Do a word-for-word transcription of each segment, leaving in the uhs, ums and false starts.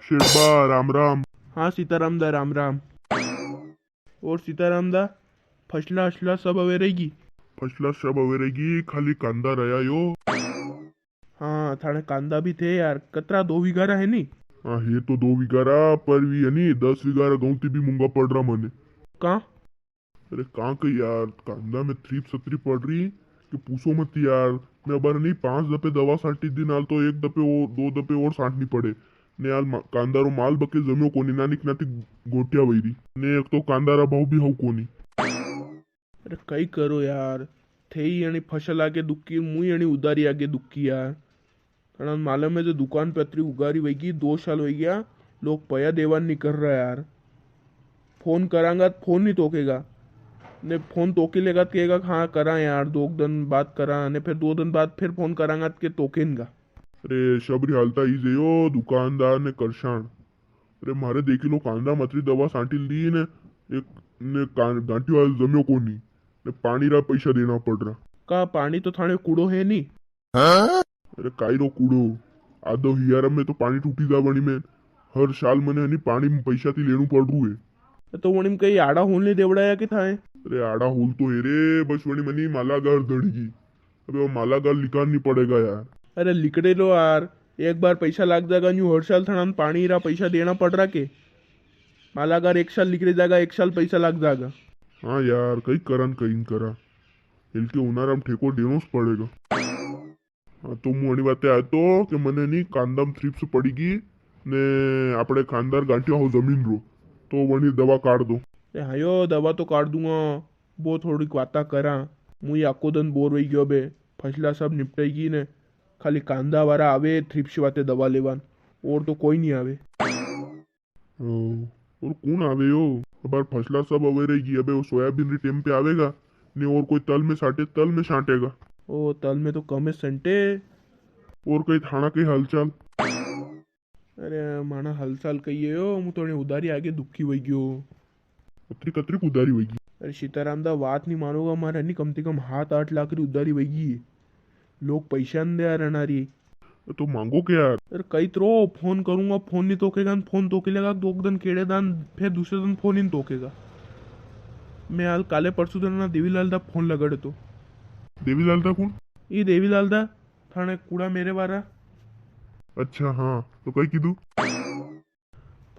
सेठ बा, राम राम। हाँ सीताराम दा, राम राम। और सीताराम दा, फसला असला सब अवेरेगी? फसला सब अवेरेगी, खाली कांदा रया यो। हाँ, थाने कांदा भी थे यार, कतरा दो वीघा रा है नी? हाँ, है तो दो वीघा रा, पर वी है नी, दस वीघा रा गऊं ती भी मूंगा पड़ रा मने। का? अरे कां कई यार, कांदा में थ्रिप्स अतरी पड़ री कि पूछो मत यार। मैं अबार नी पांच दफे दवा सांटी दी, नाल तो एक दफे और, दो दफे और सांटनी पड़े। ने यार मा-, कांदा रो माल बके जम्यो कोनी, नानिक नाती गोटिया वई री। ने एक तो कांदा रा भाव भी हाउ कोनी। अरे कई करो यार, थे ही अणी फसल आगे दुखी, मुई अणी उधारी आगे दुखी यार। अणा मालूम है जो दुकान पे अतरी उगारी वईगी, दो साल वई गया, लोग पया देवा नी कर रहा यार। फोन करांगा तो फोन नी तोकेगा, ने फोन तोकी लेगा तो केगा, "हाँ, करा यार, दो दन बाद करा," ने फिर दो दन बाद फिर फोन करांगा तो के तोकेनगा। अरे, सबरी हालता ई जे यो, दुकानदार ने करसाण। अरे, म्हारे देखी लो, कांदा में अतरी दवा सांटी ली ने, एक ने कान-, गांठियो हाल जम्यो कोनी, ने पानी रा पैसा देना पड़ रहा। का पानी तो थाने कूड़ो है नी? अरे काई रो कूड़ो, आधो हियारा में तो पानी टूटी जा वणी में। हर साल मने हनी पानी में पैसा ती लेणू पड़ रू है। तो वणी में कई आड़ा होल नी देवड़ाया के थाए? अरे आड़ा होल तो है रे, बस वणी मनी मालागार दड़गी। अबे वो मालागार लिकान नी पड़ेगा यार। अरे लिकड़े लो यार, एक बार पैसा लाग जागा न्यू हर साल थाना पानी रा पैसा देना पड़ रहा के? मालागार एक साल लिकड़े जागा, एक साल पैसा लाग जागा। हाँ यार, कई करन कई न करा, इनके उनारा में ठेको देनो स पड़ेगा। हाँ, तो मु अणी वाते आयो तो कि मने नी कांदा में थ्रिप्स पड़ीगी ने आपणे कांदा रो गांठियो हो जमीन रो, तो वणी दवा काट दो। ए हाँ यो, दवा तो काट दूंगा, वो थोड़ी वाता करा। मुई आको दन बोर वई गयो बे, फसला सब निपटाईगी ने, खाली कांदा वारा आवे थ्रिप्स वाते दवा लेवान, और तो कोई नी आवे। ओ, और कौन आवे यो? अबार फसला सब अवेरेगी, अबे वो सोयाबीन री टेम पे आवेगा, ने और कोई तल में साटे, तल में साटेगा। ओ, तल में तो कम है संटे। और कई थाना कई हालचाल? अरे, माना हालचाल कई है यो, मु तो अणी उधारी आगे दुखी वई गयो। कतरी, कतरी उधारी वई गई? अरे सीताराम दा, बात नी मानोगा, मारे नी कम से कम सात आठ लाख री उधारी वई गई। लोग पैसा नी दे रहा री। तो मांगो के यार? अरे कई तरो फोन करूंगा, फोन नी तोकेगा, फोन तोके लेगा, दो दन केड़े दान, फिर दूसरे दन फोन ही नी तोकेगा। मैं हाल काले परसों दन ना देवीलाल दा फोन लगाड़े तो। देवीलाल दा कौन? ई देवीलाल दा, थाने कूड़ा मेरे वारा। अच्छा हाँ, तो कई कीधु?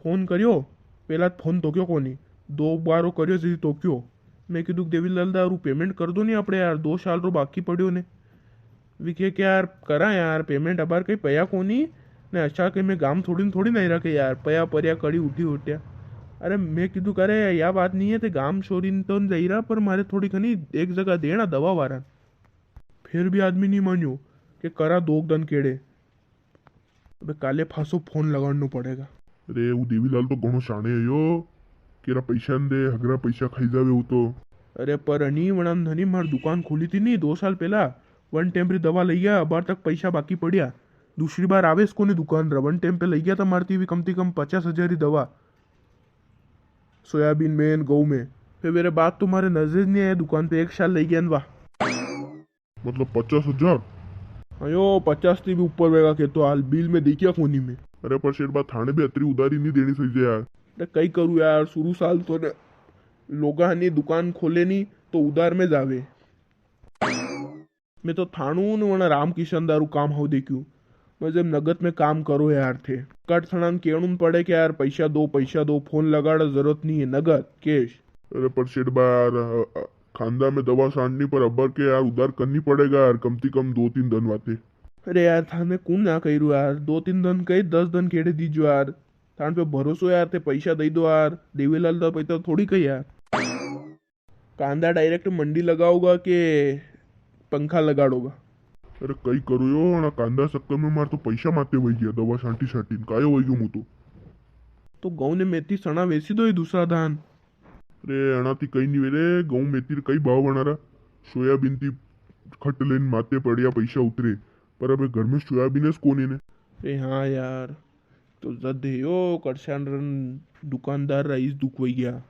फोन करियो, पेला तो फोन तोक्यो कोनी, दो बारो करियो जदी तोक्यो। मैं कीधु के देवीलाल दा, अरु पेमेंट कर दो नी आपड़े यार, दो साल रो बाकी पड़्यो ने। वी के के यार, करा यार पेमेंट, अबार कई पया कोनी ने, अच्छा के मैं गाम छोड़ी ने थोड़ी नी रखे यार, पया पर्या कड़ी उठी उठ्या। अरे मैं कीधु के अरे या बात नी है, ते गाम छोड़ी ने तो नी जाई रहा, पर मारे थोड़ी घणी एक जगह देना दवा वारा। फिर भी आदमी नी मान्यो के करा दो दन केड़े। अबे काले फांसो फोन लगाड़नो पड़ेगा। अरे, वो देवीलाल तो घणो शाणे है यो। केरा पैसा न दे, हगरा पैसा खाई जावे वो तो। अरे, पर अनी वणा धनी मार दुकान खोली थी नी दो साल पहला, वन टाइम री दवा लई गया, अबार तक पैसा बाकी पड़्या। दूसरी बार आवे इसको नी दुकान रा, वन टाइम पे लई गया था मारती भी कम से कम पचास हजार री दवा। सोयाबीन में न गऊ में। फिर मेरे बात तो मारे नजर नी आया दुकान पे, एक साल लई गया न वा। मतलब पचास हजार? हाँ यो, पचास थी भी ऊपर वेगा के तो हाल बिल में देखिया कोनी में। अरे पर सेठ बा, थाने भी अतरी उधारी नी देनी सही जे यार। अरे कई करूँ यार, शुरू साल तो ने लोगा ने दुकान खोले नी तो उधार में जावे। मैं तो थानू ने वणा रामकिशन दारू काम हो देखू। मैं जब नगद में काम करो यार थे। कट थणान केणू न पड़े के यार पैसा दो, पैसा दो, फोन लगाड़ा जरूरत नी है, नगद, कैश। अरे पर सेठ बा यार, अ, अ, खांदा में दवा सांटनी पर अबर के यार उधार करनी पड़ेगा यार, कम ती कम दो तीन दन वाते। अरे यार, थाने कुण ना कही रू यार, दो तीन दन कही, दस दन केड़े दीजो यार, थान पे भरोसो यार, थे पैसा दई दो यार, देवीलाल दा पैसा थोड़ी कही यार। कांदा डायरेक्ट मंडी लगाओगा के पंखा लगाड़ोगा? अरे कई करो यो, अणा कांदा चक्कर में मार तो पैसा माते वही गया, दवा सांटी सांटी ने कायो वही गयो मु तो। तो गऊ ने मेथी सणा वेसी दो ही दूसरा धान। अरे अणा ती कई नी वे रे, गऊ मेथी रे कई भाव बना रा, सोयाबीन ती खट लेन माते पड़िया पैसा उतरे, पर अबे घर में सोयाबीन है कोनी ने। अरे हाँ यार, तो जद यो करसान रन दुकानदार रा इस दुख वही गया।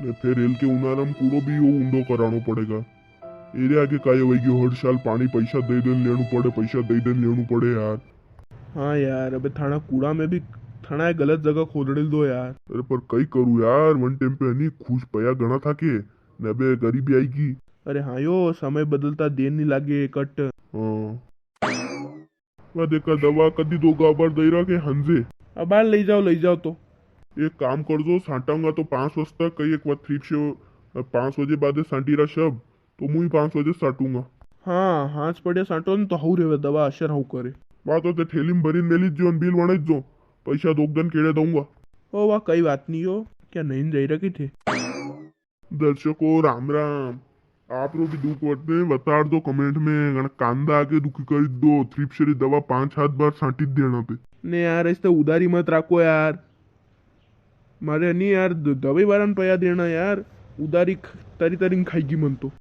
ने फेर हेल के उनारा में कूड़ो भी यो ऊंडो करानो पड़ेगा। एरे आगे कायो वही गयो, हर साल पानी पैसा दे देन लेनू पड़े, पैसा दे देन लेनू पड़े यार। हाँ यार, अबे थाना कूड़ा में भी थाना एक गलत जगह खोदड़ेल दो यार। अरे पर कई करूँ यार, वन टाइम पे हनी खुश पया घणा था के, ने अबे गरीबी आईगी। अरे हाँ यो, समय बदलता देर नी लागे कट। हाँ। वा देखा दवा कदी दोगा, अबार दई रा के हंजे? अबार लई जाओ, लई जाओ तो। एक काम करजो, सांटांगा तो पाँच बजे तक, कई एक बार थ्रिप से, अ, पाँच बजे बाद सांटी रा शब, तो मुई पाँच बजे सांटूंगा। हाँ, हांज पड़े सांटो न तो हाउ रेवे, दवा असर हाउ करे। वा तो ते थैली में भरीन मेली जो न बिल वणाई जो, पैसा दोग दन केड़े दूंगा। ओ वा, कई बात नी हो, क्या नहीं जाई रखी थे? दर्शकों, राम राम। आप रो भी दुख वरते बताड़ दो कमेंट में, घणा कांदा आके दुखी कर दो, थ्रिप्स री दवा पांच सात बार सांटी देना पे। ने यार, ऐसे उधारी मत राखो यार, मारे नी यार, द-, दवाई वाला ने पया देना यार, उधारी ख-, तरी तरी ने खाईगी मन तो।